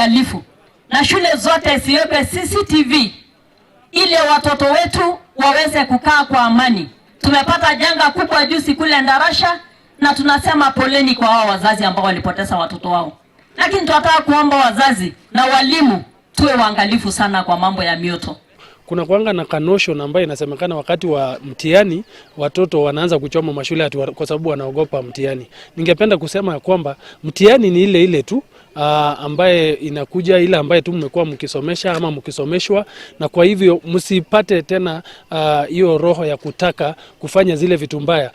waangalifu na shule zote ziwekwe CCTV ili watoto wetu waweze kukaa kwa amani. Tumepata janga kubwa juzi kule Endarasha, na tunasema poleni kwa hao wazazi ambao walipoteza watoto wao, lakini tunataka kuomba wazazi na walimu tuwe waangalifu sana kwa mambo ya mioto. Kuna kuanga na ka notion ambayo inasemekana wakati wa mtihani watoto wanaanza kuchoma mashule ati kwa sababu wanaogopa mtihani. Ningependa kusema ya kwamba mtihani ni ile ile tu ambaye inakuja ile ambaye tu mmekuwa mkisomesha ama mkisomeshwa, na kwa hivyo msipate tena hiyo roho ya kutaka kufanya zile vitu mbaya.